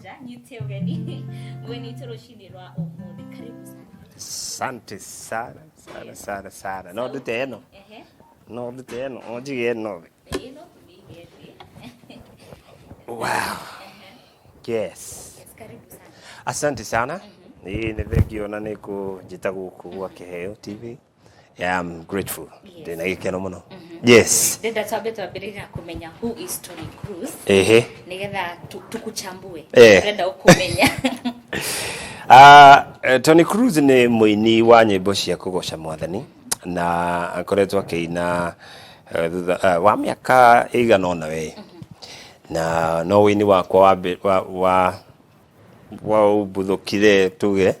Ngoja nyite ũgeni mũgeni witũ rũcinĩ rwa ũmũthĩ. Karibu sana. Asante sana sana sana sana. No ndute ĩno. Ehe. No ndute ĩno, o njige ĩno. Ĩĩ, no tũmĩige thĩ. Wow. Yes. Yes, karibu sana. Asante sana. Ĩĩ nĩ thengio na nĩ kũnjĩta gũkũ gwa Kĩheo TV. Yeah, I'm grateful. Yes. Ndĩna gĩkeno mũno. Yes. Ndĩrenda twambe twambĩrĩria kũmenya who is Tony Cruz Ehe. nĩgetha tukuchambue. Eh. Ndĩrenda gũkũmenya. Tony Cruz nĩ mũini wa nyĩmbo cia kũgoca mwathani na akoretwo akĩina thutha wa mĩaka ĩigana ũna we, na no wĩini wakwa wa waumbuthũkire tuge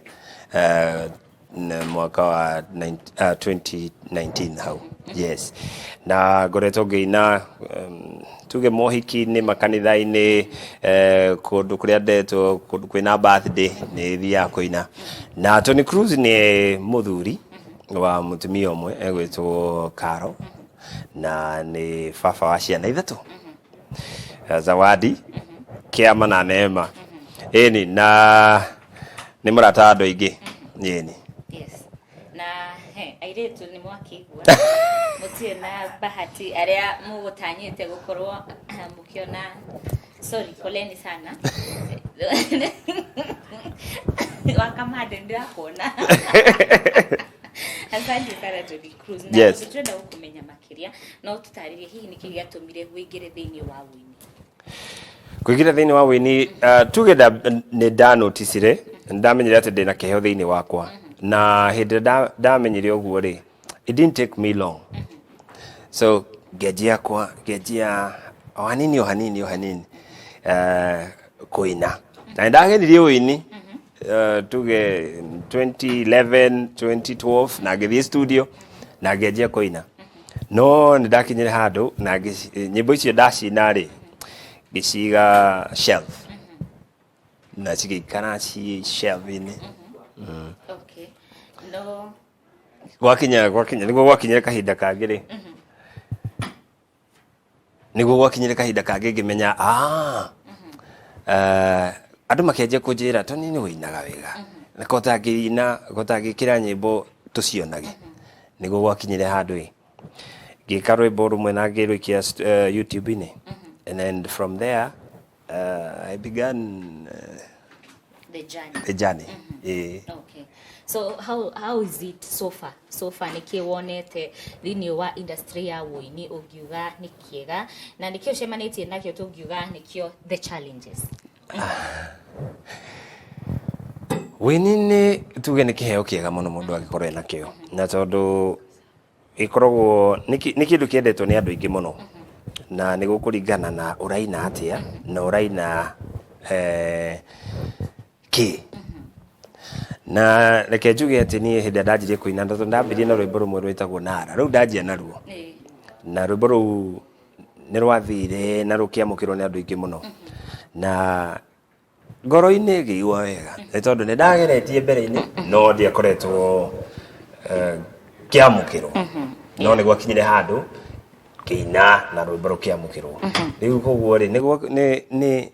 na mwaka wa 2019 hau. Yes, na ngoretwo ngĩina tuge mohiki-inĩ, makanitha-inĩ, kũndũ kũrĩa ndetwo, kũndũ kwĩna birthday nĩ thiaga kũina. Na Tony Cruz nĩ mũthuri wa mũtumia ũmwe egwĩtwo Caro, na nĩ baba wa ciana ithatũ, Zawadi, Kĩama na Neema. Ĩni, na nĩ mũrata wa andũ aingĩ. Ĩni. Yes. Na he, airĩtu nĩ mwakĩigua mũtirĩ na bahati arĩa mũgũtanyĩte gũkorwo mũkĩona. Sorry, poleni sana, wakamande ndĩrakuona. Asante sana, Tony Cruz. Na Yes. tondũ tũrenda gũkũmenya makĩria, no tũtarĩrie hihi nĩkĩ gĩatũmire wĩingĩre thĩinĩ wa wũini? Kũingĩra thĩinĩ wa wĩini, tuge nĩ ndanoticire, nĩ ndamenyire atĩ ndĩna kĩheo thĩinĩ wakwa, na hĩndĩ ĩrĩa ndamenyire ũguo rĩ, it didn't take me long, so ngĩanjia kwa ngĩanjia o hanini o hanini o hanini kũina, na nĩ ndageririe ũini tuge 2011, 2012, na ngĩthiĩ studio na ngĩanjia kũina, no nĩ ndakinyire handũ na nyĩmbo icio ndacina rĩ, ngĩciga shelf na cigĩikara ci shelf-inĩ. Okay, no Gwakinya nĩguo gwakinyire kahinda kangĩ rĩ, nĩguo gwakinyire kahinda kangĩ ngĩmenya andũ makĩanjia kũnjĩra, "Tony, nĩ wĩinaga wega na ko ũtangĩina, ko ũtangĩkĩra nyĩmbo tũcionage." Nĩguo gwakinyire handũ ĩ ngĩka rwĩmbo rũmwe na ngĩrũikia YouTube-inĩ, and then from there I began the journey. The journey. Ĩĩ. Okay. So how is it so far? So far nĩkĩ wonete thĩinĩ wa industry ya wũini ũngiuga nĩ kĩega, na nĩkĩ ũcemanĩtie nakĩo tũngiuga nĩkĩo the challenges? Wĩini nĩ tuge nĩ kĩheo kĩega mũno mũndũ angĩkorwo ena kĩo, na tondũ ĩkoragwo nĩ kĩndũ kĩendetwo nĩ andũ aingĩ mũno, na nĩ gũkũringana na ũraina atĩa na ũraina kĩ. Na reke njuge atĩ niĩ hĩndĩ ĩrĩa ndanjirie kũina, tondũ ndambirie na rwĩmbo rũmwe rwĩtagwo Nara, rĩu ndanjia naruo na rwĩmbo rũu nĩ rwathire na rũkĩamũkĩrwo nĩ andũ aingĩ mũno, na ngoro-inĩ ngĩigua wega nĩ tondũ nĩ ndageretie mbere-inĩ no ndiakoretwo ngĩamũkĩrwo, no nĩ gwakinyire handũ ngĩina na rwĩmbo rũkĩamũkĩrwo. Rĩu koguo rĩ, nĩ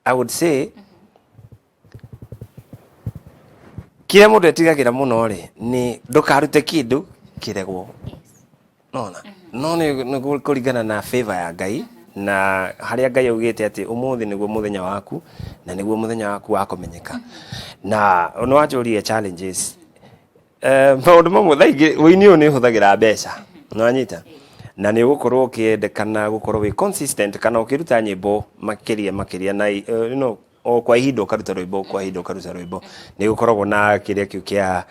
I would say kĩrĩa mũndũ etigagĩra mũno rĩ, nĩ ndũkarute kĩndũ kĩregwo. Nona no nĩ kũringana na favor ya Ngai na harĩa Ngai augĩte atĩ ũmũthĩ nĩguo mũthenya waku na nĩguo mũthenya waku wa kũmenyeka. Na nĩ wanjũria challenges, maũndũ mamwe thaa ingĩ ũini ũyũ nĩ ũhũthagĩra mbeca, nĩwanyita, na nĩ ũgũkorwo ũkĩendekana gũkorwo wĩ consistent kana ũkĩruta nyĩmbo makĩria makĩria na o kwa ihinda ũkaruta rwĩmbo, kwa ihinda ũkaruta rwĩmbo. Nĩ gũkoragwo na kĩrĩa kĩu kĩa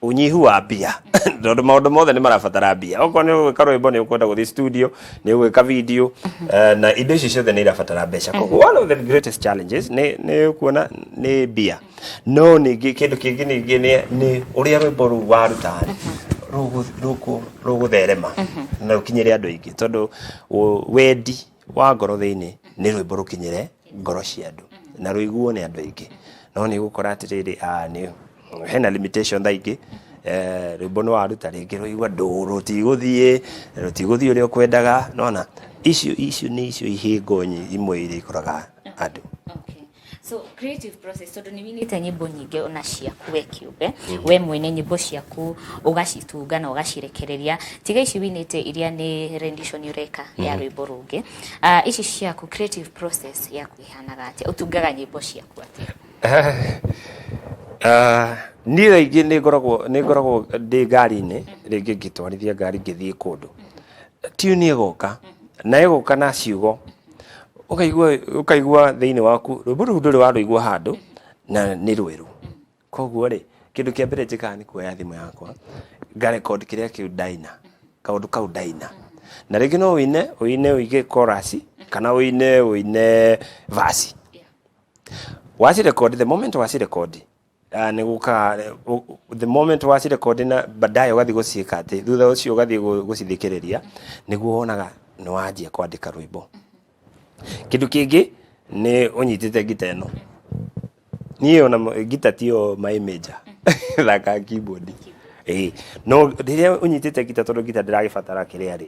unyihu wa mbia, tondũ maũndũ mothe nĩ marabatara mbia. Okorwo nĩ ũgwĩka rwĩmbo, nĩ ũkwenda gũthiĩ studio, nĩ ũgwĩka video, na indo icio ciothe nĩ irabatara mbeca. Koguo one of the greatest challenges nĩ kuona nĩ mbia. No ningĩ kĩndũ kĩngĩ ningĩ nĩ ũrĩa rwĩmbo rũu waruta rũgũtherema na rũkinyĩre andũ aingĩ, tondũ wendi wa ngoro thĩinĩ nĩ rwĩmbo rũkinyĩre ngoro cia andũ na rũiguo nĩ andũ aingĩ. No nĩ ũgũkora atĩrĩrĩ, nĩ hena limitation thaa ingĩ, rwĩmbo nĩ waruta rĩngĩ rũigua ndũ rũtigũthiĩ ũrĩa ũkwendaga. Nona icio nĩ icio ihĩngo imwe iria ikoraga Andũ. Okay. So creative process, tondũ nĩ winĩte nyĩmbo nyingĩ ona ciaku we kĩũmbe, we mwene nyĩmbo ciaku ũgacitunga na ũgacirekereria, tiga ici winĩte iria nĩ rendition ũreka ya rwĩmbo rũngĩ. Ah, ici ciaku, creative process yaku ĩhanaga atĩa? Ũtungaga nyĩmbo ciaku atĩa? Ah, niĩ rĩngĩ nĩ ngoragwo ndĩ ngari-inĩ, rĩngĩ ngĩtwarithia ngari ngĩthiĩ kũndũ, tune ĩgoka na ĩgoka na ciugo, ũkaigua thĩinĩ waku rwĩmbo rũu ndũrĩ warũigua handũ na nĩ rwerũ. Koguo rĩ, kĩndũ kĩa mbere njĩkaga nĩ kuoya thimũ yakwa, ngarecord kĩrĩa kĩu ndaina, kaũndũ kau ndaina. Na rĩngĩ no ũine ũige chorus kana ũine verse. Wacirecord, the moment wacirecord, nĩ gũka the moment wacirecord na baadaye ũgathiĩ gũciĩka atĩ thutha ũcio ũgathiĩ gũcithikĩrĩria, nĩguo wonaga nĩ wanjia kwandĩka rwĩmbo. Kĩndũ kĩngĩ nĩ ũnyitĩte ngita ĩno. Niĩ ona ngita tiyo my major, thakaga keyboard. Ĩĩ, no rĩrĩa ũnyitĩte ngita, tondũ ngita ndĩragĩbatara kĩrĩa rĩ,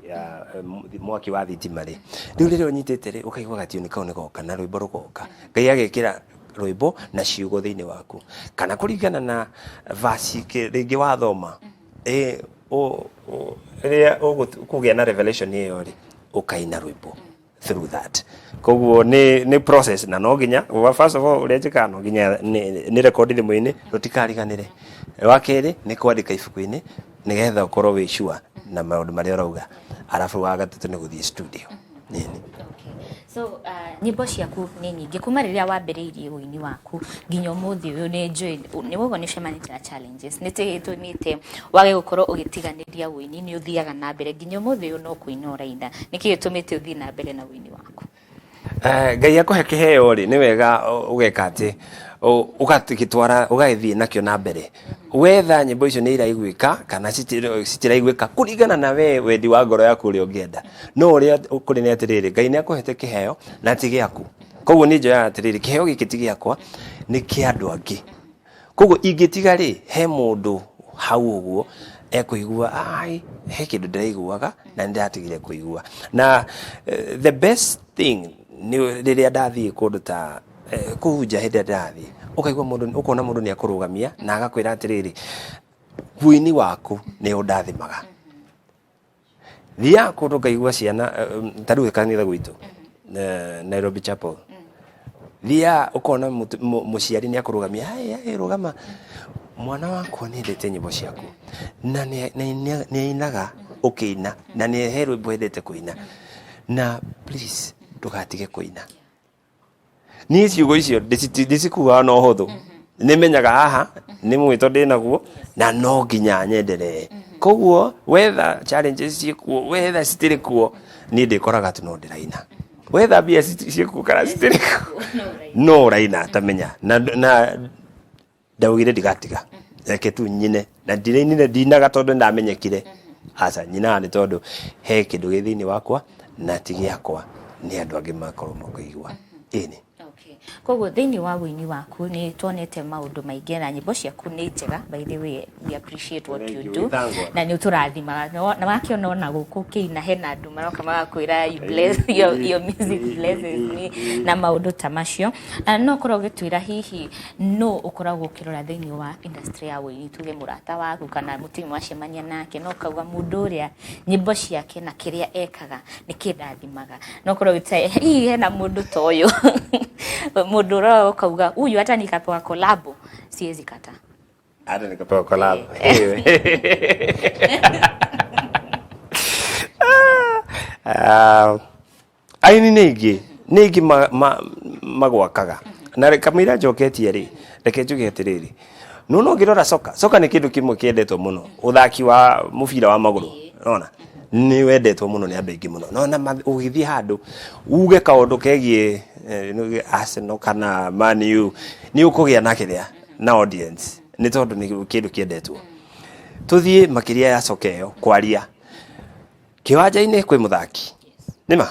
mwaki wa thitima rĩ, rĩu rĩrĩa ũnyitĩte rĩ, ũkaigua gatune kau nĩ goka na rwĩmbo rũgoka. Ngai agekĩra rwĩmbo na ciugo thĩinĩ waku, kana kũringana na verse rĩngĩ wathoma, ĩ rĩrĩa ũkũgĩa na revelation ĩyo rĩ, ũkaina rwĩmbo through that. Koguo nĩ process, na no nginya, well, first of all, ũrĩa njĩkaga, no nginya nĩ record thimũ-inĩ rũtikariganĩre. Wa kerĩ nĩ kwandĩka ibuku-inĩ nĩgetha ũkorwo wĩ sure na maũndũ marĩa ũrauga. Arabu wa gatatũ nĩ gũthiĩ studio nini. Okay. So nyĩmbo ciaku nĩ nyingĩ kuma rĩrĩa wambĩrĩirie ũini waku nginya ũmũthĩ ũyũ. Nĩ njũĩ nĩ woguo nĩ ũcemanĩtie na challenges, nĩ tũgĩtũmĩte wage gũkorwo ũgĩtiganĩria ũini, nĩ ũthiaga na mbere nginya ũmũthĩ ũyũ no kũina ũraina. Nĩkĩ gĩtũmĩte ũthiĩ na mbere na ũini waku? Ngai akũhe kĩheo rĩ, nĩ wega ũgeka atĩ ũgagĩtwara, ũgagĩthiĩ nakĩo na mbere, wetha nyĩmbo icio nĩ iraiguĩka kana citiraiguĩka, kũringana na we wendi wa ngoro yaku ũrĩa ũngĩenda. No ũrĩa kũrĩ nĩ atĩrĩrĩ, Ngai nĩ akũhete kĩheo na ti gĩaku. Koguo niĩ njoyaga atĩrĩrĩ, kĩheo gĩkĩ ti gĩakwa, nĩ kĩa andũ angĩ. Koguo ingĩtiga rĩ, he mũndũ hau ũguo ekũigua, ai, he kĩndũ ndĩraiguaga na nĩ ndĩratigire kũigua. Na the best thing nĩ rĩrĩa ndathiĩ kũndũ ta kũhunja, hĩndĩ ĩrĩa ndĩrathiĩ, ũkaigua mũndũ, ũkona mũndũ nĩ akũrũgamia na agakwĩra atĩrĩrĩ, "Wũini waku nĩ ũndathimaga." Thiaga kũndũ ngaigua ciana, ta rĩu kanitha gwitũ, Nairobi Chapel, thiaga ũkona mũciari nĩ akũrũgamia, "Ai, ai, rũgama, mwana wakwa nĩ endete nyĩmbo ciaku na nĩ ainaga ũkĩina, na nĩ he rwĩmbo endete kũina, na please ndũgatige kũina." Niĩ ciugo icio ndĩcikuaga na ũhũthũ. Nĩ menyaga haha nĩ mwĩto ndĩnaguo na no nginya nyenderee. Koguo wetha challenges ciĩkuo, wetha citirĩ kuo, niĩ ndĩkoraga atĩ no ndĩraina. Wetha mbia ciĩkuo kana citirĩ kuo, no ũraina. Tamenya na ndaugire ndigatiga, reke tu nyine. Na ndirainire, ndinaga tondũ ndamenyekire, aca, nyinaga nĩ tondũ he kĩndũ gĩ thĩinĩ wakwa na ti gĩakwa, nĩ andũ angĩ makorwo makĩigua. Ĩni. Okay. Koguo thĩinĩ wa ũini waku nĩ tuonete maũndũ maingĩ na nyĩmbo ciaku nĩ njega. By the way, we appreciate what Thank you you. do. We thank God. Na nĩ ũtũrathimaga. Na wakĩona ona gũkũ ũkĩina, hena andũ maroka magakwĩra, "You bless your music blesses me," na maũndũ ta macio. Na no ũkorwo ũgĩtwĩra hihi no ũkoragwo ũkĩrora thĩinĩ wa industry ya ũini, tuge mũrata waku kana mũtini mwacemania nake, no ũkauga mũndũ ũrĩa nyĩmbo ciake na kĩrĩa ekaga nĩ kĩndathimaga. No ũkorwo ũgĩtwĩra hihi hena mũndũ ta ũyũ, mũndũ ũrora ũkauga, "Huyu hata nikapewa collab siwezi kataa"? Hata nikapewa collab. Aini nĩ aingĩ magwakaga na kamũira njoketie rĩ, reke njuge atĩrĩrĩ, no ũngĩrora soka, soka nĩ kĩndũ kĩmwe kĩendetwo mũno, ũthaki wa mũbira wa magũrũ, nona nĩ wendetwo mũno nĩ andũ aingĩ mũno. Nona ũgĩthiĩ handũ uge kaũndũ kegiĩ Arsenal kana Man U, nĩ ũkũgĩa na kĩrĩa na audience, nĩ tondũ nĩ kĩndũ kĩendetwo. Tũthiĩ makĩria ya soka ĩyo, kwaria kĩwanja-inĩ kwĩ mũthaki nĩma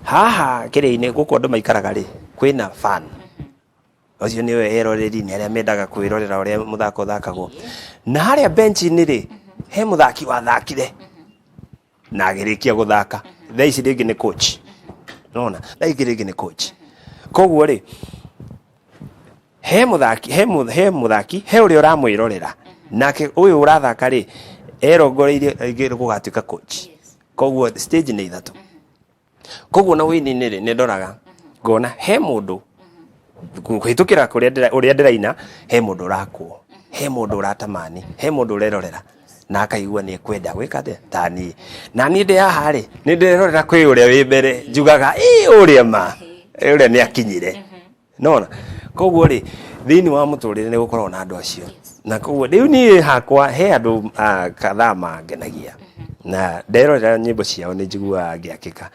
haha kĩrĩa-inĩ gũkũ andũ maikaraga rĩ, kwĩna fan, ũcio nĩwe eroreri, nĩ arĩa mendaga kwĩrorera ũrĩa mũthako ũthakagwo. Na harĩa bench-inĩ rĩ, he mũthaki wathakire na agĩrĩkia gũthaka, thaa ici rĩngĩ nĩ coach. Nona thaa ingĩ rĩngĩ nĩ coach. Koguo rĩ, he mũthaki, he mũthaki, he ũrĩa ũramwĩrorera, nake ũyũ ũrathaka rĩ, erongoreirie rĩngĩ gũgatuĩka coach. Koguo stage nĩ ithatũ. Koguo na wĩini-inĩ rĩ, nĩ ndoraga ngona he mũndũ kũhĩtũkĩra kũrĩa ũrĩa ndĩraina, he mũndũ ũrakwo, he mũndũ ũratamani, he mũndũ ũrerorera na akaigua nĩ ekwenda gwĩka atĩa ta niĩ. Na niĩ ndĩ haha rĩ, nĩ ndĩrerorera kwĩ ũrĩa wĩ mbere, njugaga ĩ ũrĩa ma, ũrĩa nĩ akinyire. Nona koguo rĩ, thĩinĩ wa mũtũrĩre nĩ gũkoragwo na andũ acio, na koguo rĩu niĩ hakwa he andũ kadhaa mangenagia na nderorera nyĩmbo ciao nĩ njiguaga ngĩakĩka.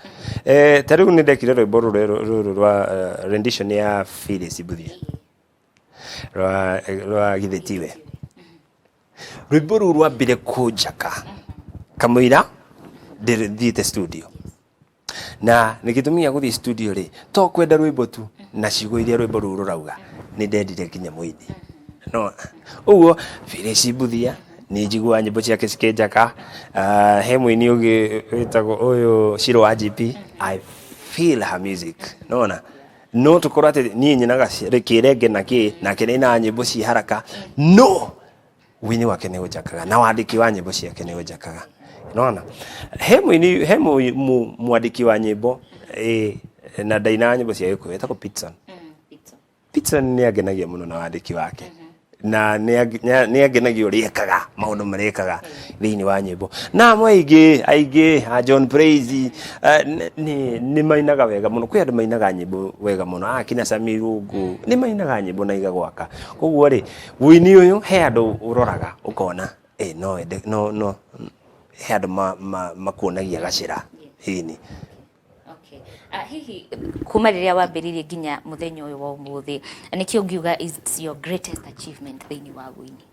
Ta rĩu nĩ ndekire rwĩmbo rũrũ rwa rendition ya Phyllis Mbuthia rwa Githĩ Tiwe. Rwĩmbo rũu rwambire kũnjaka kamũira ndĩthiĩte studio, na nĩ gĩtũmi gĩa gũthiĩ studio rĩ, to kwenda rwĩmbo tu na ciugo iria rwĩmbo rũu rũrauga, nĩ ndendire nginya mũini. No ũguo Phyllis Mbuthia nĩ njiguaga nyĩmbo ciake cikĩnjaka. He mũini ũngĩ wĩtagwo ũyũ Shiro wa GP, I feel her music. Nona no tũkorwo atĩ niĩ nyinaga kĩrenge na kĩ nake nĩ ainaga nyĩmbo ci haraka, no wini wake nĩ ũnjakaga na wandĩki wa nyĩmbo ciake nĩ ũnjakaga. Nona he mũini, he mwandĩki wa nyĩmbo na ndainaga nyĩmbo cia Gĩkũyũ, etagwo Pitson. Pitson nĩ angenagia mũno na wandĩki wake, na nĩ angenagia ũrĩa ekaga maũndũ marĩa ekaga thĩinĩ wa nyĩmbo. Na amwe aingĩ a John Praise, nĩ mainaga wega mũno. Kwĩ andũ mainaga nyĩmbo wega mũno, akina Sami Irũngũ nĩ mainaga nyĩmbo na igagwaka. Koguo rĩ, wũini ũyũ he andũ ũroraga ũkona no ende, no he andũ makuonagia gacĩra. Ĩni. Okay. Hihi kuma rĩrĩa wambĩrĩirie nginya mũthenya ũyũ wa ũmũthĩ, nĩkĩ ũngiuga is your greatest achievement thĩinĩ wa wũini?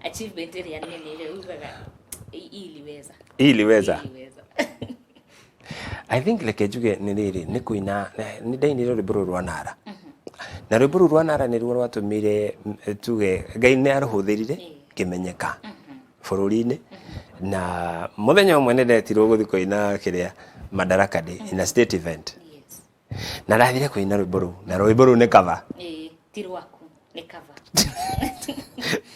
Achievement ĩrĩa nene ĩrĩa ugaga hii iliweza. Hii iliweza. Hii iliweza. I think reke njuge nĩ rĩrĩ, nĩ kũina nĩ ndainire rwĩmbo rũrũ rwa Nara. Na rwĩmbo rũrũ rwa Nara nĩruo rwatũmire tuge Ngai nĩ arũhũthĩrire ngĩmenyeka bũrũri-inĩ. Na mũthenya ũmwe nĩ ndetirwo gũthiĩ kũina kĩrĩa Madaraka Day in a state event. Na ndathire kũina rwĩmbo rũu, na rwĩmbo rũu nĩ cover. Ti rwaku, nĩ cover.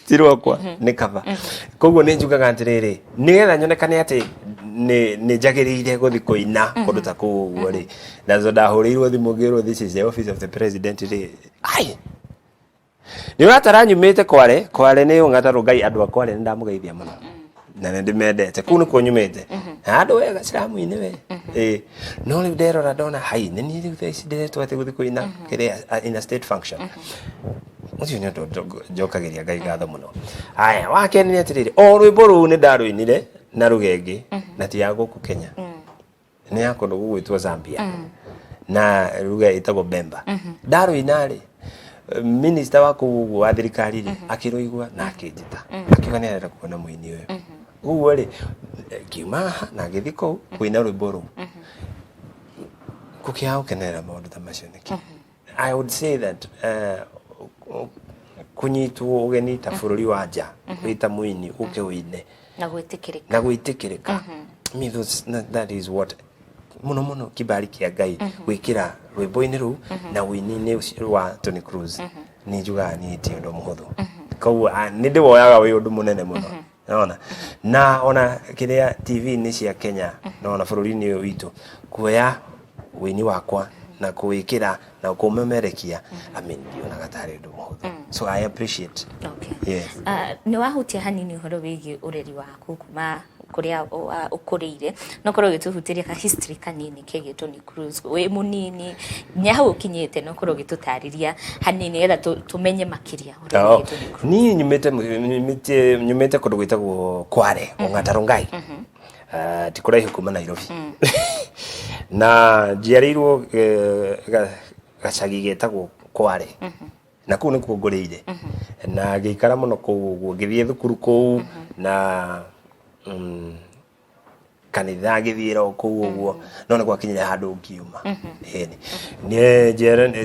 Ti rwakwa, nĩ cover. Koguo nĩ njugaga atĩrĩrĩ, nĩgetha nyonekane atĩ nĩ njagĩrĩire gũthiĩ kũina kũndũ ta kũu ũguo rĩ, nazo ndahũrĩirwo thimũ ngĩrwo this is the office of the president rĩ, ai nĩ ũratara nyumĩte Kware. Kware nĩ Ongata Rongai, andũ a Kware nĩ ndamũgeithia mũno na nĩ ndĩmendete. Kũu nĩkuo nyumĩte handũ wega ciramu-inĩ we. Ĩĩ, no rĩu nderora ndona hai nĩ niĩ rĩu thaa ici ndĩretwo atĩ gũthiĩ kũina kĩrĩa in a state function. Ũcio nĩ ũndũ njokagĩria Ngai ngatho mũno. Haya, wa kerĩ nĩ atĩrĩrĩ, o rwĩmbo rũu nĩ ndarũinire na ruga ĩngĩ, na ti ya gũkũ Kenya, nĩ ya kũndũ gũgwĩtwo Zambia na ruga ĩtagwo Bemba. Ndarũina rĩ, minister wa kũu ũguo wa thirikari rĩ, akĩrũigua na akĩnjĩta akiuga nĩ arenda kuona mũini ũyũ. Ũguo rĩ, ngiuma haha na ngĩthiĩ kũu kũina rwĩmbo rũu. Gũkĩaga gũkenerera maũndũ ta macio nĩkĩ? I would say that kũnyitwo ũgeni ta bũrũri wa nja wĩ ta mũini ũke ũine na gwĩtĩkĩrĩka, na gwĩtĩkĩrĩka. I mean, that is what mũno mũno kibali kĩa Ngai gwĩkĩra rwĩmbo-inĩ rũu na ũini-inĩ ũcio wa Tony Cruz, nĩ njugaga niĩ ti ũndũ mũhũthũ. Koguo nĩ ndĩwoyaga wĩ ũndũ mũnene mũno. Nona na ona kĩrĩa TV-inĩ cia Kenya nona bũrũri-inĩ ũyũ witũ kuoya ũini wakwa na kũwĩkĩra na kũmemerekia, I mean, ndionaga tarĩ ũndũ mũhũthũ, so I appreciate. Yes. Nĩ wahutia hanini ũhoro wĩgiĩ ũreri waku kuma kũrĩa ũkũrĩire, no korwo ũgĩtũhutĩria ka history kanini kegiĩ Tony Cruz wĩ mũnini nginya hau ũkinyĩte, no korwo ũgĩtũtarĩria hanini nĩgetha tũmenye makĩria ũhoro wĩgiĩ Tony Cruz. Niĩ nyumĩte kũndũ gwĩtagwo Kware, Ongata Rongai. Ti kũraihu kuma Nairobi, na njiarĩirwo gacagi getagwo Kware, na kũu nĩkuo ngũrĩire na ngĩikara mũno kũu ũguo, ngĩthiĩ thukuru kũu na kanitha ngĩthiĩra o kũu ũguo, no nĩ gwakinyire handũ ngiuma. Ĩni nĩ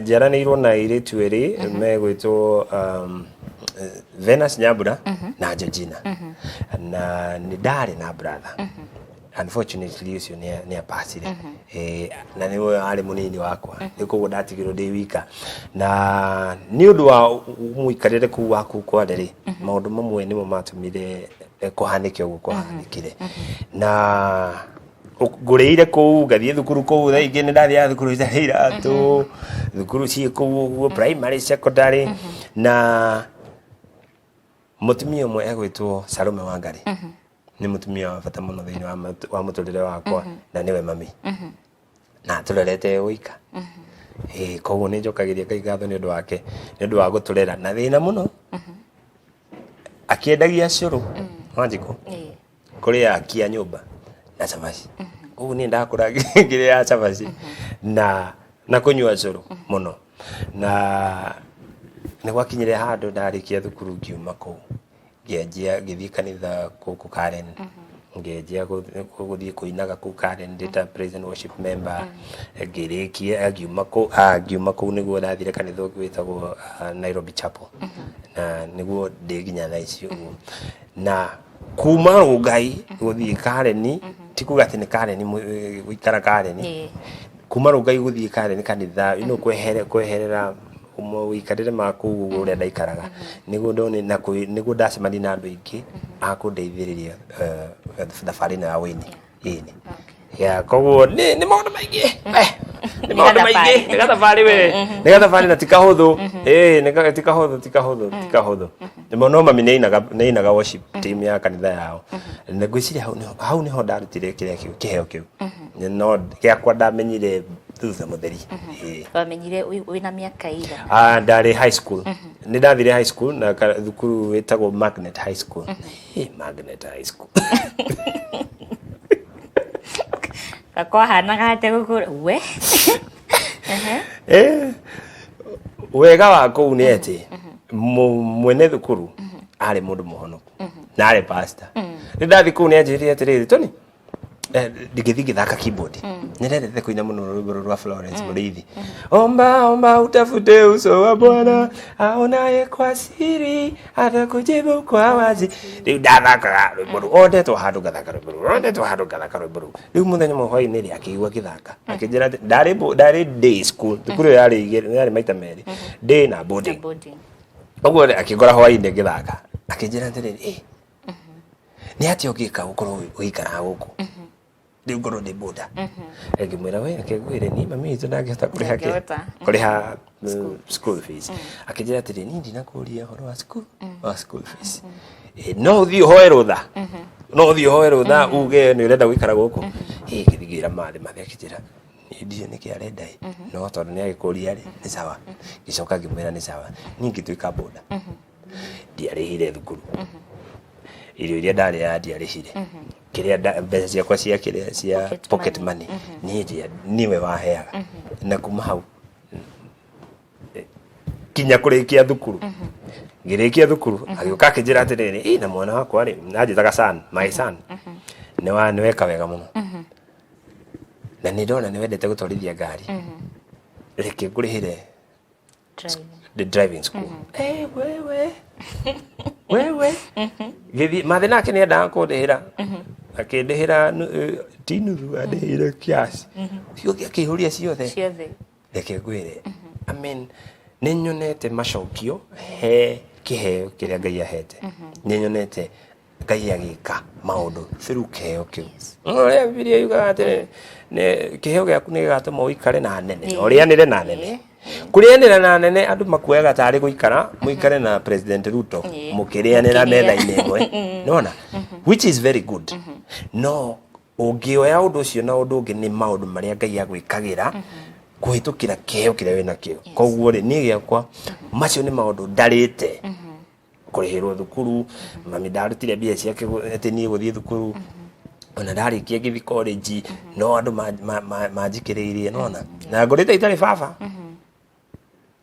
njiaranĩirwo na airĩtu erĩ megwĩtwo Venus Nyambura na Georgina. Na nĩ ndarĩ na brother, unfortunately ũcio nĩ apacire. Na nĩwe arĩ mũnini wakwa, rĩu koguo ndatigirwo ndĩ wika, na nĩ ũndũ wa mũikarĩre kũu wa kũu kware rĩ, maũndũ mamwe nĩmo matũmire kũhanĩke ũguo kũhanĩkire. Na ngũrĩire kũu, ngathiĩ thukuru kũu, thaa ingĩ nĩ ndathiaga thukuru itarĩ iratũ, thukuru ciĩ kũu ũguo, primary, secondary. Na mũtumia ũmwe egwĩtwo Salome Wangari nĩ mũtumia wa bata mũno thĩinĩ wa mũtũrĩre wakwa, na nĩwe mami na atũrerete wĩika. Ĩĩ, koguo nĩ njokagĩria Ngai ngatho nĩ ũndũ wake, nĩ ũndũ wa gũtũrera na thĩna mũno, akĩendagia cũrũ Wanjikũ kũrĩ aki a nyũmba na cabaci. Koguo niĩ ndakũra ngĩrĩaga cabaci na kũnyua cũrũ mũno. Na nĩ gwakinyire handũ ndarĩkia thukuru, ngiuma kũu, ngĩanjia ngĩthiĩ kanitha gũkũ Karen, ngĩanjia gũthiĩ kũinaga kũu Karen ndĩ ta praise and worship member. Ngĩrĩkia ngiuma kũu, ngiuma kũu nĩguo ndathire kanitha ũngĩ wĩtagwo Nairobi Chapel, na nĩguo ndĩ nginya thaa ici ũguo. Na kuma Rũngai gũthiĩ Karen, ti kuga atĩ nĩ Karen gũikara Karen, kuma Rũngai gũthiĩ Karen kanitha kweherera mũikarĩre ma kũu ũguo ũrĩa ndaikaraga, nĩguo ndone na nĩguo ndacemania na andũ aingĩ a kũndeithĩrĩria thabarĩ ĩno ya wĩini. Ĩni, ya koguo nĩ maũndũ maingĩ, nĩ maũndũ maingĩ, nĩ gathabarĩ we, nĩ gathabarĩ na ti kahũthũ. Ĩĩ, ti kahũthũ, ti kahũthũ, ti kahũthũ. No mami nĩ ainaga worship team ya kanitha yao, na ngwĩciria hau nĩho ndarutire kĩrĩa kĩu, kĩheo kĩu, no gĩakwa ndamenyire thutha mũtheri. Ĩĩ. Wamenyire wĩna mĩaka ĩigana? Ah, ndarĩ high school, nĩ ndathire high school na thukuru wĩtagwo Magnet High School. Magnet High School. Gakwahanaga atĩa gũkũra we? Wega wa kũu nĩ atĩ mwene thukuru arĩ mũndũ mũhonoku na arĩ pastor. Nĩ ndathi kũu, nĩ anjĩrire atĩrĩrĩ, "Tony," ngĩthiĩ ngĩthaka keyboard, nĩ ndendete kũina mũno rwĩmbo rũrũ rwa Florence Mũrĩithi, "Omba omba utafute uso wa Bwana, aonaye kwa siri atakujibu kwa wazi." Rĩu ndathakaga rwĩmbo rũu, o ndetwo handũ ngathaka rwĩmbo rũu, o ndetwo handũ ngathaka rwĩmbo rũu. Rĩu mũthenya ũmwe hwaĩ-inĩ rĩ, akĩigua ngĩthaka, akĩnjĩra atĩ ndarĩ day school, thukuru ĩyo yarĩ maita merĩ, day na boarding. Boarding. Ũguo rĩ, akĩngora hwaĩ-inĩ ngĩthaka, akĩnjĩra atĩrĩrĩ, "Nĩ atĩa ũngĩka gũkorwo ũgĩikaraga gũkũ rĩu ngorwo ndĩ boarder?" Ngĩmwĩra, "We reke ngwĩre, niĩ mami witũ ndangĩhota kũrĩha kĩ Ndangĩhota. kũrĩha school fees." Akĩnjĩra atĩrĩ, "Niĩ ndinakũria ũhoro wa school fees. No ũthiĩ ũhoe rũtha, no ũthiĩ ũhoe rũtha uge nĩ ũrenda gũikara gũkũ." Ngĩthiĩ ngĩra mathe, mathe akĩnjĩra, "Niĩ ndiũĩ nĩkĩ arenda ĩ, no tondũ nĩ agĩkũria rĩ, nĩ sawa." Ngĩcoka ngĩmwĩra nĩ sawa. Niĩ ngĩtuĩka boarder, ndiarĩhire thukuru, irio iria ndarĩaga ndiarĩhire, kĩrĩa mbeca ciakwa cia kĩrĩa cia pocket pocket money niĩ niwe waheaga. Na kuma hau kinya kũrĩkia thukuru, ngĩrĩkia thukuru agĩũka akĩnjĩra atĩrĩrĩ, "Ĩ, na mwana wakwa rĩ," anjĩtaga son, "my son, nĩ weka wega mũno, na nĩ ndona nĩ wendete gũtwarithia ngari, reke ngũrĩhĩre driving. The driving school." Wewe wewe gĩthiĩ mathe nake nĩ endaga kũndĩhĩra, akĩndĩhĩra ti nuthu, andĩhĩire kiasi ciothe, akĩihũria ciothe. Ciothe. Reke ngwĩre, I mean, nĩ nyonete macokio he kĩheo kĩrĩa Ngai ahete, nĩ nyonete Ngai agĩka maũndũ through kĩheo kĩu. Ũrĩa Bibilia yugaga atĩ nĩ kĩheo gĩaku nĩ gĩgatũma ũikare na anene na ũrĩanĩre na anene. Kũrĩanĩra na anene andũ makuoyaga tarĩ gũikara mũikare na President Ruto mũkĩrĩanĩra Mũkĩrĩa. metha-inĩ ĩmwe, nona, which is very good. No ũngĩoya ũndũ ũcio na ũndũ ũngĩ, nĩ maũndũ marĩa Ngai agwĩkagĩra kũhĩtũkĩra kĩheo kĩrĩa wĩnakĩo. Koguo rĩ, niĩ gĩakwa macio nĩ maũndũ ndarĩte kũrĩhĩrwo thukuru. Mami ndarutire mbia ciake atĩ niĩ gũthiĩ thukuru. Ona ndarĩkia ngĩthiĩ college, no andũ manjikĩrĩirie, nona, na ngũrĩte itarĩ baba.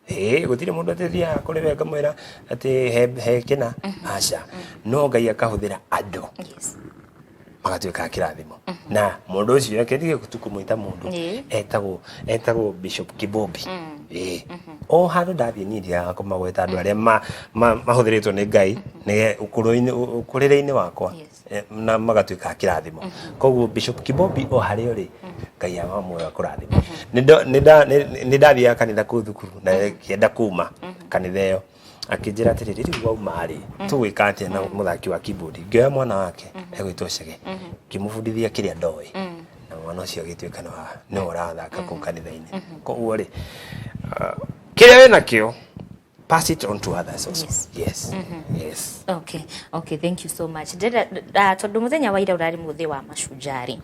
Ĩĩ, gũtirĩ mũndũ atĩ thiaga kũrĩ we ngamwĩra atĩ he kĩna, aca. No Ngai akahũthĩra andũ. Magatuĩka a kĩrathimo. Na mũndũ ũcio, reke ndige tu kũmwĩta mũndũ, etagwo Bishop Kibobi. Ĩĩ, o handũ ndathiĩ niĩ ndiagaga kũmagweta, andũ arĩa mahũthĩrĩtwo nĩ Ngai nĩ ũkũrĩre-inĩ wakwa na magatuĩka a kĩrathimo. Koguo Bishop Kibobi, o harĩa ũrĩ, Ngai wa muoyo akũrathime. Nĩ ndathiaga kanitha kũu thukuru na kĩenda kuma kanitha ĩyo, akĩnjĩra atĩrĩrĩ, rĩu wauma rĩ, tũgwĩka atĩa na mũthaki wa keyboard? Ngĩoya mwana wake egwĩtwo Chege, ngĩmũbundithia kĩrĩa ndoĩ, na mwana ũcio agĩtuĩka nĩwe ũrathaka kũu kanitha-inĩ. Koguo rĩ, kĩrĩa wĩnakĩo, pass it on to others also. Yes. Okay, thank you so much. Ndĩrenda tondũ mũthenya wa ira ũrarĩ mũthĩ wa mashujaa rĩ,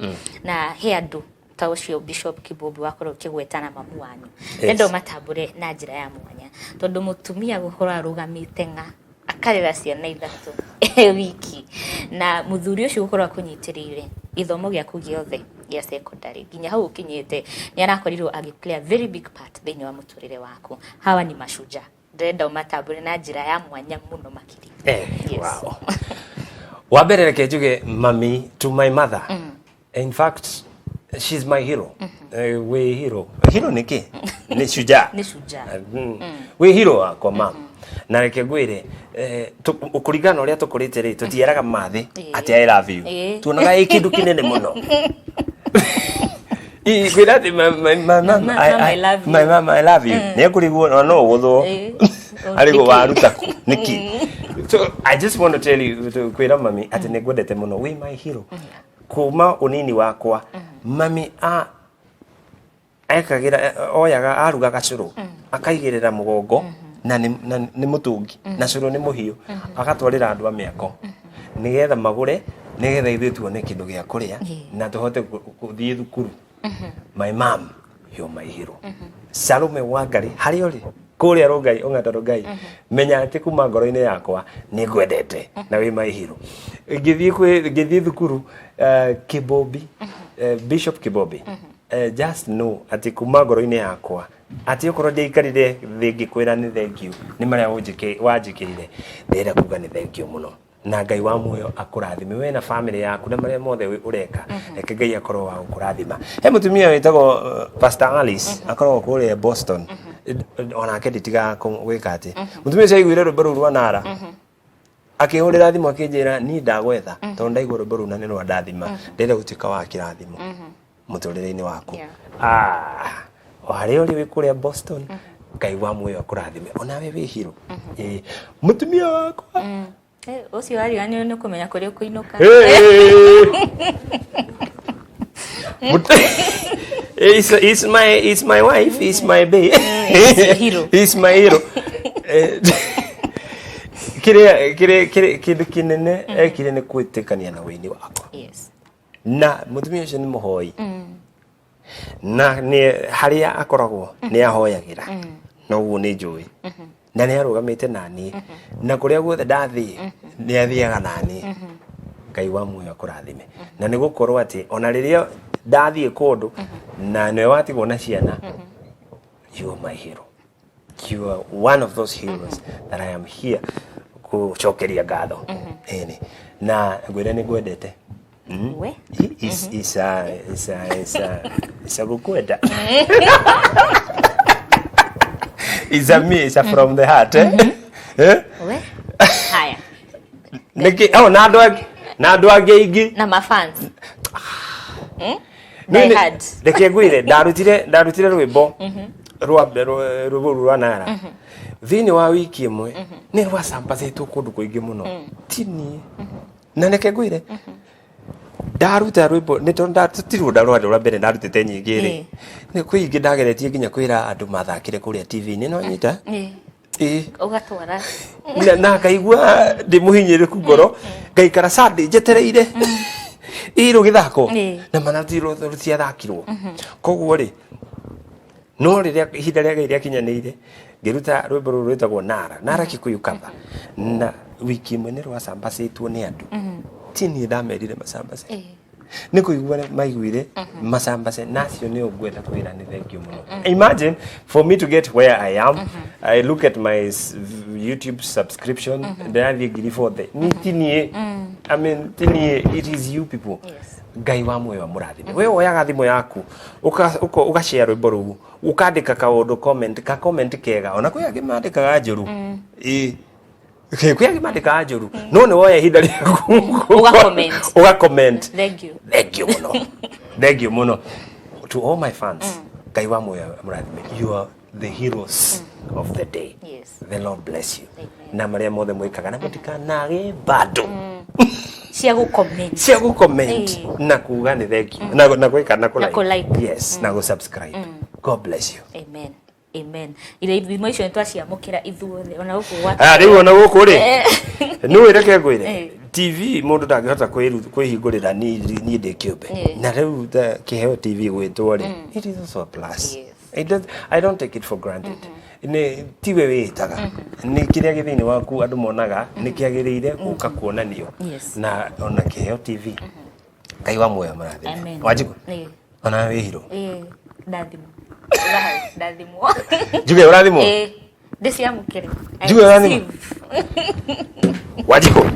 na he andũ ta ũcio Bishop Kibobi wakorwo ũkĩgweta na mamu wanyu. Ndĩrenda ũmatambũre na njĩra ya mwanya, tondũ mũtumia gũkorwo arũgamĩte ng'a akarera ciana ithatũ e wiki, na mũthuri ũcio gũkorwo akũnyitĩrĩire gĩthomo gĩaku gĩothe gĩa secondary nginya hau ũkinyĩte, nĩ arakorirwo agĩ play a very big part thĩinĩ wa mũtũrĩre waku. Hawa ni mashujaa, ndĩrenda ũmatambũre na njĩra ya mwanya mũno makĩria. Wow. Wa mbere reke njuge mami, to my mother. In fact, she's my hero. We hero. Hero nĩ kĩ? Nĩ shujaa. Nĩ shujaa. Wĩ hero wakwa, mam. Na reke ngwĩre, kũringana na ũrĩa tũkũrĩte rĩ, tũtieraga mathĩ atĩ "I love you". Tuonaga ĩ kĩndũ kĩnene mũno. Kwĩra atĩ my mom, Mama, I love you. My mama, I love you. Nĩ ekũrigwo na no ũgũthwo. Arĩgwo Nĩkĩ? Waruta kũ? Nĩkĩ? So I just want to tell you to kwĩra mami atĩ nĩ ngwendete mũno. Wĩ my hero. Kuma ũnini wakwa, mami a ekagĩra, oyaga, arugaga cũrũ, akaigĩrĩra mũgongo na nĩ mũtũngi, na cũrũ nĩ mũhiũ, agatwarĩra andũ a mĩako nĩgetha magũre, nĩgetha ithuĩ tuone kĩndũ gĩa kũrĩa na tũhote gũthiĩ thukuru. My mom, you're my hero. Salome Wangari, harĩa ũrĩ kũrĩa Rũngai, Ong'ata Rũngai, menya atĩ kuma ngoro-inĩ yakwa nĩ ngwendete na wĩ my hero. Ngĩthiĩ thukuru, Kibobi, Bishop Kibobi, just know atĩ kuma ngoro-inĩ yakwa, atĩ okorwo ndiaikarire thĩ ngĩkwĩra nĩ thank you nĩ marĩa wanjĩkĩire, ndĩrenda kuga nĩ thank you mũno, na Ngai wa muoyo akũrathime we na family yaku na marĩa mothe ũreka. Reke Ngai akorwo wa gũkũrathima. He mũtumia wĩtagwo Pastor Alice, akoragwo kũrĩa Boston. Onake nditigaga gwĩka atĩ mũtumia ũcio aiguire rwĩmbo rũu rwa Nara, akĩhũrĩra thimũ akĩnjĩra, "Niĩ ndagwetha tondũ ndaigua rwĩmbo rũu na nĩ rwa ndathima, ndĩrenda gũtuĩka wa kĩrathimo mũtũrĩre-inĩ waku." Ah, o harĩa ũrĩ wĩ kũrĩa Boston, Ngai wa muoyo akũrathime onawe, wĩ hero. Ĩĩ, mũtumia wakwa. Ũcio wariganĩrwo nĩ kũmenya kũrĩa ũkũinũka. It's my wife, it's my babe. It's your hero. It's my hero. Kĩrĩa kĩndũ kĩnene ekire nĩ kwĩtĩkania na wĩini wakwa. Na mũtumia ũcio nĩ mũhoi, na nĩ harĩa akoragwo nĩ ahoyagĩra, na ũguo nĩ njũĩ, na nĩ arũgamĩte naniĩ, na kũrĩa guothe ndathiĩ nĩ athiaga naniĩ. Ngai wa muoyo akũrathime, na nĩ gũkorwo atĩ ona rĩrĩa ndathiĩ kũndũ na nĩwe watigwo na ciana, you are my hero. You are one of those heroes that I am here gũcokeria ngatho. Ĩni, na ngwĩre nĩ ngwendete. We. Is is a is a is a is a gukwenda. Is a me, is a from the heart, eh? Eh? We haya. Niki, oh, na andũ angĩ aingĩ. Na mafans. Niĩ Die hard. Reke ngwĩre, ndarutire rwĩmbo rwa rwĩmbo rũu rwa Nara, thĩinĩ wa wiki ĩmwe nĩ rwacambacĩtwo kũndũ kũingĩ mũno. Ti niĩ, na reke ngwĩre, ndaruta rwĩmbo nĩ tondũ ti rũnda rwarĩ rwa mbere ndarutĩte nyingĩ rĩ, nĩ kwĩ ingĩ ndageretie nginya kwĩra andũ mathakĩre kũrĩa TV-inĩ, no nyita. Ĩĩ. Ũgatwara. Na ngaigua ndĩ mũhinyĩrĩku ngoro, ngaikara Sunday njetereire ĩ rũgĩthakwo, na mana ti rũtiathakirwo. Koguo rĩ, no rĩrĩa ihinda rĩa Ngai rĩakinyanĩire, ngĩruta rwĩmbo rũrũ rwĩtagwo Nara, Nara Kikuyu cover, na wiki ĩmwe nĩ rwacambacĩtwo nĩ andũ. Ti niĩ ndamerire macambace, nĩ kũigua maiguire macambace, na acio nĩ ngwenda kwĩra nĩ thank you mũno. Imagine, for me to get where I am, I look at my YouTube subscription, ndĩrathiĩ 40,000. Ni ti niĩ. I mean, ti niĩ, it is you people. Ngai wa muoyo amũrathime. We woyaga thimũ yaku ũgashare rwĩmbo rũu, ũkandĩka kaũndũ comment, ka comment kega, ona kwĩ angĩ mandĩkaga njũru. Ĩĩ. Kwĩ angĩ mandĩkaga njũru, no nĩ woya ihinda rĩaku Ũga-comment. ũga comment. Thank you. Thank you mũno, thank you mũno to all my fans. Ngai wa muoyo amũrathime. You are the heroes of the day. The Lord bless you. Amen. Na marĩa mothe mwĩkaga, na mũtikanage bado cia gũ-comment. Cia gũ-comment na kuga nĩ thank you na gwĩka na Na kũ-like. Yes, na gũ-subscribe. God bless you. Amen, amen. Ira ithimo icio nĩ twaciamũkĩra ithuothe ona gũkũ gwa Ah, rĩu ona gũkũ rĩ, nĩ reke ngwĩre, TV mũndũ ndangĩhota kwĩhingũrĩra niĩ ndĩ kĩũmbe. Na rĩu Kĩheo TV gwĩtwo rĩ, it is also a plus. I don't take it for granted. Nĩ tiwe wĩĩtaga, nĩ kĩrĩa gĩ thĩinĩ waku andũ monaga nĩ kĩagĩrĩire gũka kuonanio. Na ona Kĩheo TV, Ngai wa muoyo marathime. Amen. Wanjikũ, ona wĩ hero. Ĩĩ, ndathimwo. Uga hau, ndathimwo. Njuge ũrathimwo. Ĩĩ, ndĩciamũkĩre. I Njuge ũrathimwo. receive. Wanjikũ,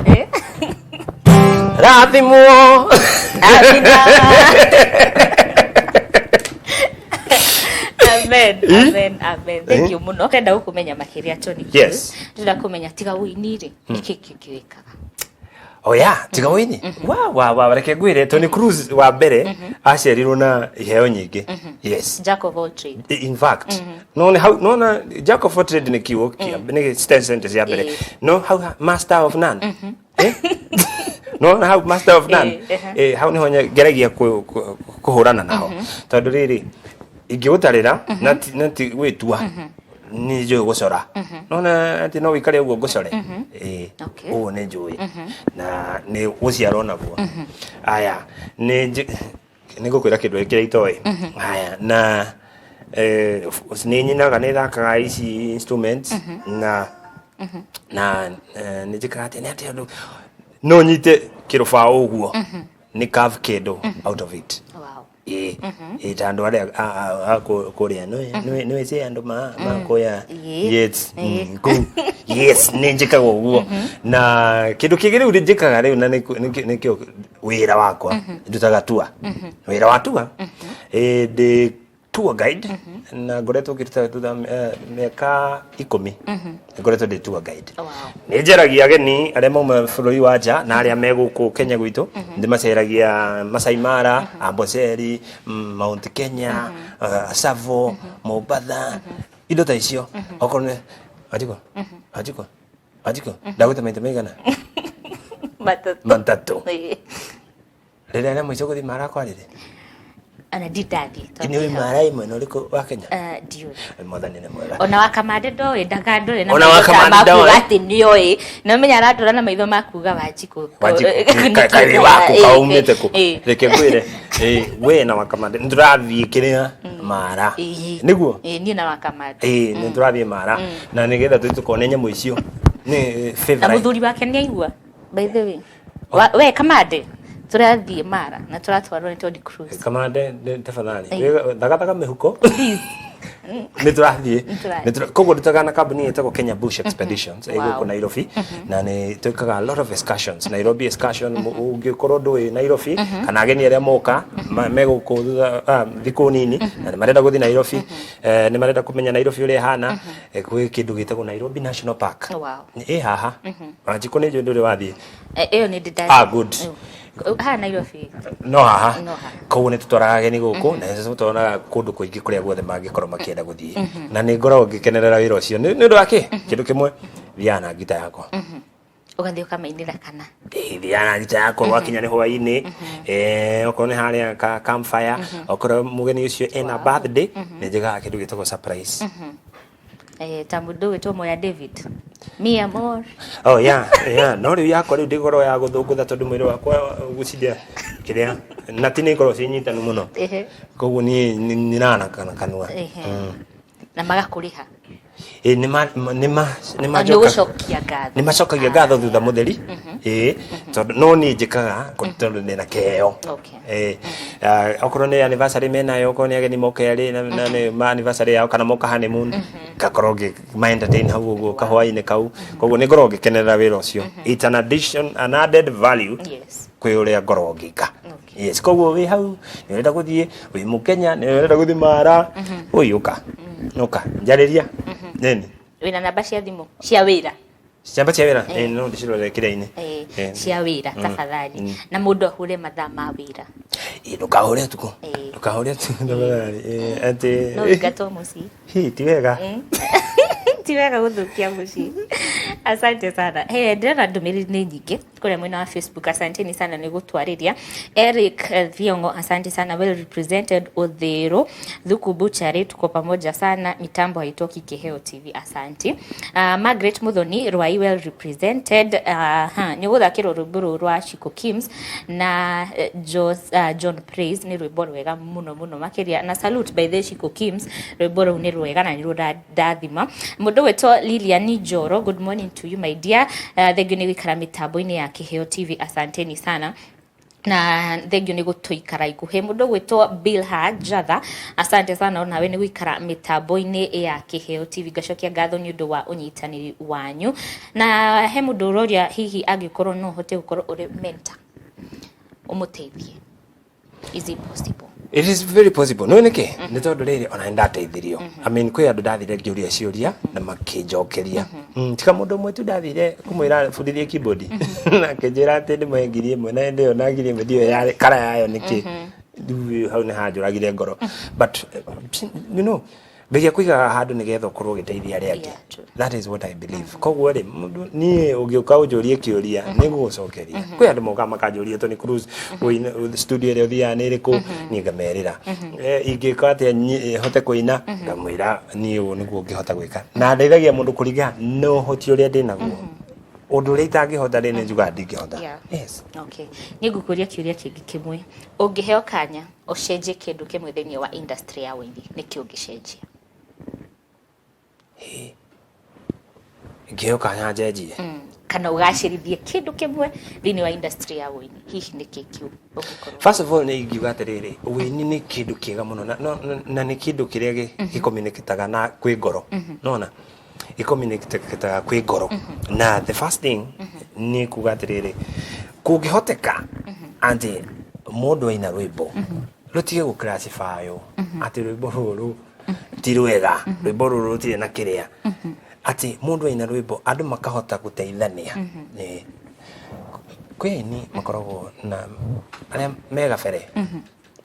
rathimwo. Amina. Amen, amen, amen. Thank you mũno. Ndĩrenda gũkũmenya makĩria, Tony Cruz. Ndĩrenda kũmenya, tiga ũini rĩ, nĩkĩ kĩngĩ wĩkaga? Oh yeah, tiga wini. Wa wa wa, reke ngwire, Tony Cruz wa mbere aciarirwo na iheo nyingĩ. Yes. Jack of all trades. In fact, no nĩ hau no na jack of all trade nĩ kiugo kĩa nĩ sentence ya mbere. No hau master of none. Eh? No na hau master of none. Hau niho ngeragia kũhũrana naho. Tondũ rĩrĩ ingĩgũtarĩra na ti gwĩtua nĩ njũĩ gũcora, nona atĩ no wĩikare ũguo ngũcore. Ĩĩ. Ũguo nĩ njũĩ na nĩ gũciarwo naguo. Aya, nĩ ngũkwĩra kĩndũ kĩrĩa itoĩ. Aya, na nĩ nyinaga, nĩ thakaga ici instruments na nĩ njĩkaga atĩ nĩ atĩ ũndũ no nyite kĩrũbaũ ũguo nĩ carve kĩndũ out of it. Ĩĩ ĩĩ, ta andũ arĩa a kũrĩa nĩ wĩci andũ ma kũya. Yes, kũu, yes, nĩ njĩkaga ũguo. Na kĩndũ kĩngĩ rĩu njĩkaga rĩu na nĩkĩo wĩra wakwa, ndutaga tour, wĩra wa tour. Ĩĩ, ndĩ tour guide na ngoretwo ngĩruta thutha mĩaka 10 ngoretwo ndĩ tour guide. Nĩ njeragia ageni arĩa mauma bũrũri wa nja na arĩa me gũkũ Kenya gwitũ. Ndĩmaceragia Masai Mara, Amboseli, Mount Kenya, Tsavo, Mombatha, indo ta icio. Okorwo nĩ Wanjikũ, Wanjikũ, Wanjikũ, ndagwĩta maita maigana? 3. 3. Rĩrĩa rĩa mũico gũthiĩ Mara kwarĩrĩ? Ona ndindathiĩ. Nĩ ũĩ Mara ĩ mwena ũrĩkũ wa Kenya? Ndiũĩ. Mwathani nĩ mwega. Ona wakamande ndoĩ, ndakandore na Ona maitho ta Wakamande ma kuuga ndoĩ. atĩ nĩoĩ, na menya arandora na maitho ma kuuga Wanjikũ. Wanjikũ, karĩ waku kaumĩte kũ? Reke ngwĩre, we na Wakamande nĩ tũrathiĩ kĩrĩa Mara. Nĩguo? Ĩĩ, niĩ na Wakamande. Ĩĩ, nĩ tũrathiĩ Mara na nĩgetha tũthiĩ tũkone nyamũ icio nĩ Na favorite. mũthuri wake nĩ aigua, by the way. We Kamande, tũrathiĩ Mara na tũratwarwo nĩ Tony Cruz. Kamande, tafadhali thagathaga mĩhuko, nĩ tũrathiĩ. Nĩ tũrathiĩ. Koguo ndutaga na kambuni ĩtagwo Kenya Bush Expeditions ĩ gũkũ Nairobi, na nĩ twĩkaga a lot of excursions, Nairobi excursion. Ũngĩkorwo ndũĩ Nairobi kana ageni arĩa moka me gũkũ thutha thikũ nini na nĩ marenda gũthiĩ Nairobi, nĩ marenda kũmenya Nairobi ũrĩa ĩhana, gwĩ kĩndũ gĩtagwo Nairobi National Park. Ĩ haha. Wanjikũ, nĩ njũĩ ndũrĩ wathiĩ. Ĩyo nĩ ndĩ. Ah, good. Haha Nairobi. No haha. No haha. Koguo nĩ tũtwaraga ageni gũkũ na nĩ tũtwaraga kũndũ kũingĩ kũrĩa guothe mangĩkorwo makĩenda gũthiĩ, na nĩ ngoragwo ngĩkenerera wĩra ũcio nĩ ũndũ wa kĩ kĩndũ kĩmwe, thiaga na ngita yakwa. Ũgathiĩ ũkamainĩra kana? Ĩĩ, thiaga na ngita yakwa gwakinya nĩ hwaĩ-inĩ, okorwo nĩ harĩa ka campfire, okorwo mũgeni ũcio ena birthday, nĩ njĩkaga kĩndũ gĩtagwo surprise. Ta mũndũ wĩtwo Moya David, mi amor. Oh yeah, no rĩu yakwa rĩu ndĩgorwo ya gũthũngũtha tondũ mwĩrĩ wakwa gũciria kĩrĩa na ti nĩ ikorwo ciĩ nyitanu mũno. Koguo niĩ nyinaga na kanua. Na magakũrĩha? Ĩ, nĩ ma nĩ ma nĩ Nĩ majoka gũcokia ngatho. Nĩ macokagia ngatho thutha mũtheri. Ĩĩ, tondũ no niĩ njĩkaga tondũ ndĩna kĩheo. Ĩĩ. Okorwo nĩ anniversary menayo, okorwo nĩ ageni moka erĩ na nĩ ma anniversary yao kana moka honeymoon, ngakorwo ngĩ ma entertain hau ũguo kahwainĩ kau. Koguo nĩ ngoragwo ngĩkenerera wĩra ũcio. It's an addition, an added value kwĩ ũrĩa ngoragwo ngĩka. Yes, koguo wĩ hau nĩ ũrenda gũthiĩ, wĩ mũkenya nĩ ũrenda gũthiĩ Mara, ũi ũka ũka njarĩria nini. Wĩna namba cia thimũ cia wĩra? Ciamba cia wĩra? Eh, no ndĩcirore kĩrĩa-inĩ. Cia wĩra tafadhali, na mũndũ ahũre mathaa ma wĩra. Ĩ, ndũkahũre ũtukũ. Ndũkahũre ũtukũ tafadhali. Atĩ no ũingatwo mũciĩ. Hi, ti wega. Ti wega gũthũkia mũciĩ. Asante sana. Hey, ndĩrona ndũmĩrĩri nĩ nyingĩ kũrĩa mwena wa Facebook. Asanteni sana nĩ gũtwarĩria. Eric Thiongo, asante sana, well represented. Uthiru Thuku Butchery, tuko pamoja sana, mitambo haitoki Kiheo TV, asante. Margaret Muthoni Rwai, well represented. Nĩ gũthakĩrwo rwĩmbo rũrũ rwa Chico Kims na John Praise, nĩ rwĩmbo rwega mũno mũno makĩria, na salute by the Chico Kims, rwĩmbo rũu nĩ rwega na nĩ rũrandathima. Mũndũ gwĩtwo Lilian Njoro, good morning to you my dear. Thengiũ nĩ gũikara mĩtambo-inĩ ya Kiheo TV, asanteni sana na thengio nĩ gũtũikara ikuhĩ. Mũndũ gwĩtwo Bilha Jatha, asante sana onawe nĩ gũikara mĩtambo-inĩ ya Kiheo TV. Ngacokia ngatho nĩ ũndũ wa ũnyitanĩri wanyu. Na he mũndũ ũroria hihi angĩkorwo no ũhote gũkorwo ũrĩ mentor ũmũteithie, is it possible? It is very possible. No nĩkĩ? Nĩ tondũ rĩrĩ ona nĩ ndateithirio. I mean, kwĩ andũ ndathire ngĩũria ciũria na makĩnjokeria. Tiga mũndũ ũmwe tu ndathire kũmwĩra bundithie keyboard. Na akĩnjĩra atĩ ndĩmũhe 1000 na hĩndĩ ĩyo na 1000 ndiũĩ yarĩ kara yayo nĩkĩ. Rĩu hau nĩ hanjũragire ngoro. But Ngai akũigaga handũ nĩgetha ũkorwo ũgĩteithia arĩa angĩ. Yeah, true. That is what I believe. Koguo rĩ, mũndũ niĩ ũngĩũka ũnjũrie kĩũria nĩ ngũgũcokeria. Kwĩ andũ mokaga makanjũria Tony Cruz, ũine- studio ĩrĩa ũthiaga nĩ ĩrĩkũ, niĩ ngamerĩra. Ingĩka atĩa hote kũina, ngamwĩra niĩ ũũ nĩguo ngĩhota gwĩka. Na ndeithagia mũndũ kũringana na ũhoti ũrĩa ndĩnaguo. Ũndũ ũrĩa itangĩhota rĩ, nĩ njugaga ndingĩhota. Yes. Okay. Nĩ ngũkũria kĩũria kĩngĩ kĩmwe. Ũngĩheo kanya ũcenjie kĩndũ kĩmwe thĩinĩ wa industry ya ũini, nĩkĩ ũngĩcenjia? Ingĩheo kanya njenjie? Kana ũgacĩrithie kĩndũ kĩmwe thĩinĩ wa industry ya ũini, hihi nĩkĩ kĩu ũngĩkorwo? First of all, nĩ ingiuga atĩrĩrĩ, ũini nĩ kĩndũ kĩega mũno na nĩ kĩndũ kĩrĩa gĩcommunicataga na kwĩ ngoro. Nona gĩcommunicataga kwĩ ngoro. Na the first thing nĩ kuga atĩrĩrĩ, kũngĩhoteka atĩ mũndũ aina rwĩmbo rũtige gũclassify atĩ rwĩmbo rũrũ ti rwega, rwĩmbo rũrũ rũtirĩ na kĩrĩa, atĩ mũndũ aina rwĩmbo andũ makahota gũteithania. Kwĩ aini makoragwo na arĩa me gabere,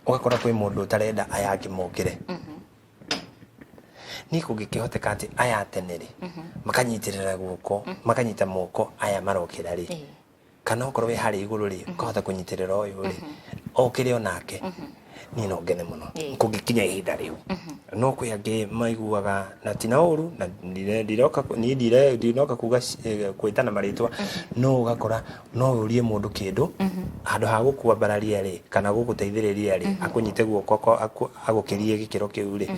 ũgakora kwĩ mũndũ ũtarenda aya angĩ mokĩre. Niĩ kũngĩkĩhoteka atĩ aya a tene rĩ makanyitĩrĩra guoko, makanyita moko aya marokĩra rĩ, kana okorwo wĩ harĩa igũrũ rĩ, ũkahota kũnyitĩrĩra ũyũ rĩ okĩre onake, niĩ no ngene mũno kũngĩkinya ihinda rĩu. No kwĩ angĩ maiguaga na ti na ũru, na ndiroka niĩ ndinoka kuga kwĩtana marĩtwa, no ũgakora no ũrie mũndũ kĩndũ handũ ha gũkwambararia rĩ kana gũgũteithĩrĩria rĩ, akũnyite guoko agũkĩrie gĩkĩro kĩu rĩ,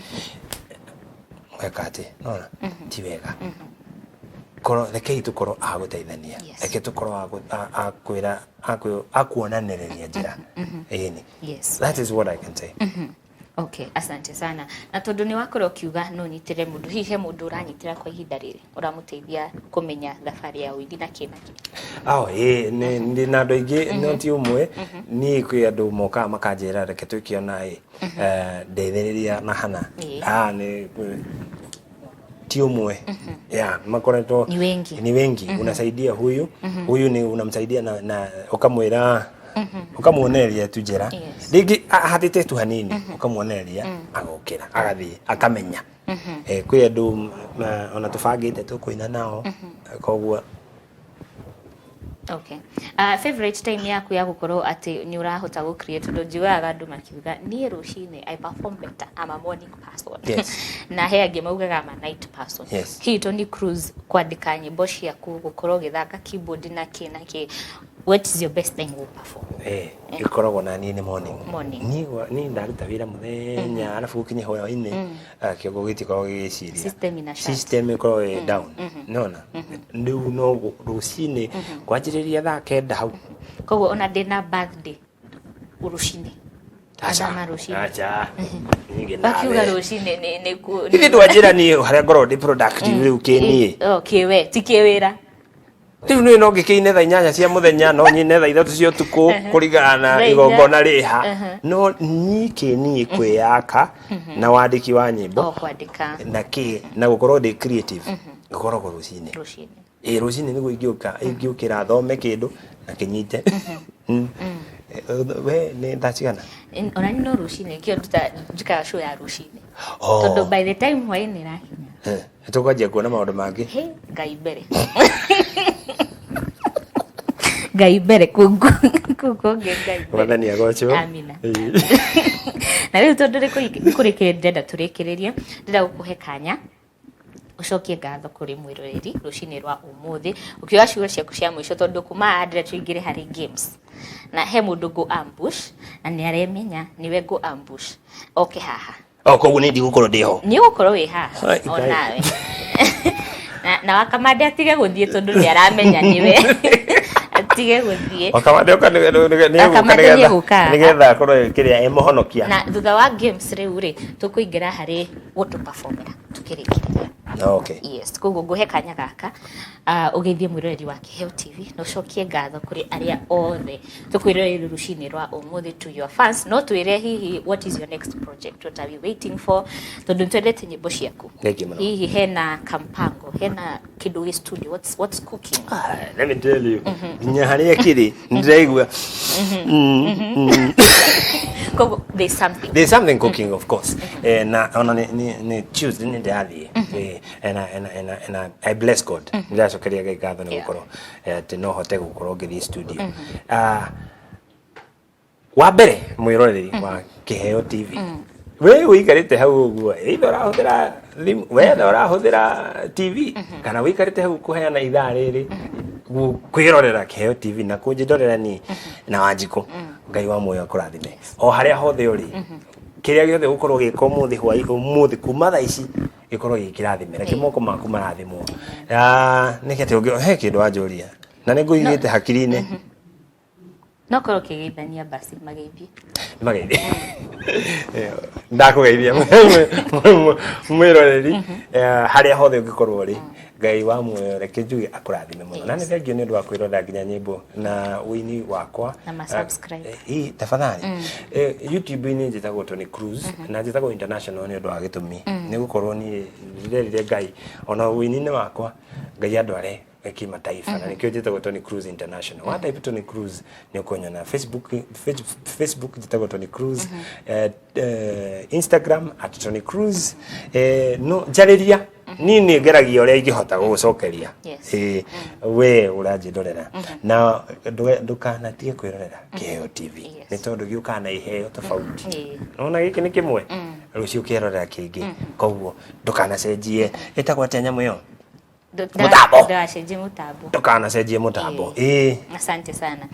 ũgeka atĩ nona ti wega. Korwo rekei tũkorwo a gũteithania, reke tũkorwo a kwĩra a kuonanĩrĩria njĩra. Ĩni. That is what I can say. Okay, asante sana. Na tondũ nĩ wakorwo ũkiuga no ũnyitĩrĩre mũndũ, hihi he mũndũ ũranyitĩra kwa ihinda rĩrĩ ũramũteithia kũmenya thabarĩ ya ũini na kĩ na kĩ? Oh, ĩĩ, ndĩ na andũ aingĩ, no ti ũmwe. Niĩ kwĩ andũ mokaga makanjĩra reke twĩke ona ĩ, ndeithĩrĩria na hana. Ah, nĩ ti ũmwe. Yeah, makoretwo Ni wengi. Ni wengi. Unasaidia huyu, huyu ni unamsaidia na ukamwĩra, ũkamuonereria tu njĩra. Rĩngĩ ahatĩte tu hanini, ũkamuonereria agokĩra, agathiĩ, akamenya. Kwĩ andũ ona tũbangĩte tũkũina nao, koguo. Okay. Favorite time yaku ya gũkorwo atĩ nĩ ũrahota gũ create, tondũ njiguaga andũ makiuga niĩ rũcinĩ I perform better, I'm a morning person. Na he angĩ maugaga I'm a night person. Hihi Tony Cruz, kwandĩka nyĩmbo ciaku, gũkorwo ũgĩthaka keyboard na kĩ na kĩ, What is your best time gũ perform? Eh, ĩkoragwo na niĩ nĩ morning. Morning. Niĩ niĩ ndaruta wĩra mũthenya, arabu gũkinya hwaĩ-inĩ, kĩongo gĩtikoragwo gĩgĩciria. System ina shut. System ĩkoragwo ĩ down, nona rĩu no rũcinĩ kwanjĩrĩria thaa 9 hau. Koguo ona ndĩna birthday, rũcinĩ? Aca. Mathaa ma rũcinĩ? Aca. Niĩ Wakiuga nawe. Rũcinĩ nĩ Ithe ndwanjĩra niĩ harĩa ngoragwo ndĩ productive rĩu kĩniĩ. Oh, kĩwe ti kĩwĩra. Rĩu niĩ no ngĩkĩine thaa 8 cia mũthenya, no nyine thaa 3 cia ũtukũ, kũringana na 4. Igongona rĩha, no niĩ kĩniĩ kwĩyaka na wandĩki wa nyĩmbo O kwandĩka. Na kĩ na gũkorwo ndĩ creative gũkoragwo rũcinĩ. Rũcinĩ. Ĩ, rũcinĩ nĩguo ingĩũka ingĩũkĩra thome kĩndũ na kĩnyite. We nĩ thaa cigana? Ona niĩ no rũcinĩ, kĩo nduta njikaga show ya rũcinĩ, Oh. tondũ by the time hwaĩ-inĩ ĩrakinya, Tũkwanjia kuona maũndũ mangĩ. He Ngai mbere, Ngai mbere, kũu kũngĩ Ngai mbere. Mwathani agocwo. Amina. Na rĩu tondũ nĩ kũrĩkĩrĩria, ndĩrenda tũrĩkĩrĩrie, ndĩrenda gũkũhe kanya ũcokie ngatho kũrĩ mwĩroreri rũcinĩ rwa ũmũthĩ, ũkiuga ciugo ciaku cia mũico, tondũ kuma haha ndĩrenda tũingĩre harĩ games, na he mũndũ ngũ ambush na nĩ aremenya nĩwe ngũ ambush oke haha. O koguo nĩ ndigũkorwo ndĩ ho? Nĩ ũgũkorwo wĩ haha. Hai, o Ngai. Nawe na wakamande atige gũthiĩ, tondũ nĩ aramenya nĩwe, atige gũthiĩ. Wakamande oka Wakamande nĩegũka. Nĩgetha akorwo kĩrĩa ĩmũhonokia. Na thutha wa games rĩu rĩ, tũkũingĩra harĩ gũtũ-performera tukĩrĩkĩrĩria. Yes, koguo ngũhe kanya gaka ũgeithie mwĩroreri wa Kĩheo TV na ũcokie ngatho kũrĩ arĩa othe tũkwĩrorera rũcinĩ rwa ũmũthĩ, to your fans. No twĩre hihi what is your next project, what are we waiting for, tondũ nĩtwendete nyĩmbo ciaku. Thank you mũno. Hihi hena kampango, hena kĩndũ gĩ studio, what's cooking? Ah, let me tell you, nginya harĩa kĩrĩ ndĩraigua. Koguo there's something. There's something cooking, of course. Na ona nĩ Tuesday nĩ ndĩrathiĩ. And I bless God, ndĩracokeria Ngai ngatho nĩ gũkorwo atĩ no hote gũkorwo ngĩthiĩ studio. Ah, wa mbere, mwĩroreri wa Kĩheo TV, we ũikarĩte hau ũguo, either ũrahũthĩra thimũ, wetha ũrahũthĩra TV, kana ũikarĩte hau kũheana ithaa rĩrĩ kwĩrorera Kĩheo TV na kũnjĩndorera niĩ na Wanjikũ, Ngai wa muoyo akũrathime o harĩa hothe ũrĩ. Kĩrĩa gĩothe ũgũkorwo ũgĩka ũmũthĩ hwaĩ, ũmũthĩ kuma thaa ici, gĩkorwo gĩkĩrathime. Reke moko maku marathimwo. Ah, nĩkĩ atĩ he kĩndũ wanjũria na nĩ ngũigĩte hakiri-inĩ. No korwo ũkĩgeithania basi, mageithie. Mageithie, ndakũgeithia mwĩroreri harĩa hothe ũngĩkorwo ũrĩ. Ngai wa muoyo, reke njuge akũrathime mũno, na nĩ thengiũ nĩ ũndũ wa kwĩrorera nginya nyĩmbo na ũini wakwa. Na ma-subscribe. Ĩ, tafadhali. YouTube-inĩ njĩtagwo Tony Cruz, na njĩtagwo international nĩ ũndũ wa gĩtũmi nĩ gũkorwo niĩ ndĩrerire Ngai ona ũini-inĩ wakwa Ngai andware kimataifa, na nĩkĩo njĩtagwo Tony Cruz International. Wa type Tony Cruz nĩ ũkũnyona Facebook. Facebook njĩtagwo Tony Cruz, Instagram @TonyCruz. No njarĩria niĩ, nĩ ngeragia ũrĩa ingĩhota gũgũcokeria. We ũranjĩndorera na ndũkanatige kwĩrorera Kĩheo TV, nĩ tondũ gĩũkaga na iheo tofauti. Nona gĩkĩ nĩ kĩmwe, rũciũ ũkerorera kĩngĩ, koguo ndũkanacenjie, ĩtagwo atĩa nyamũ ĩyo? Mũtambo. Ndũgacenjie mũtambo. Ndũkanacenjie mũtambo, ĩĩ. Asante sana.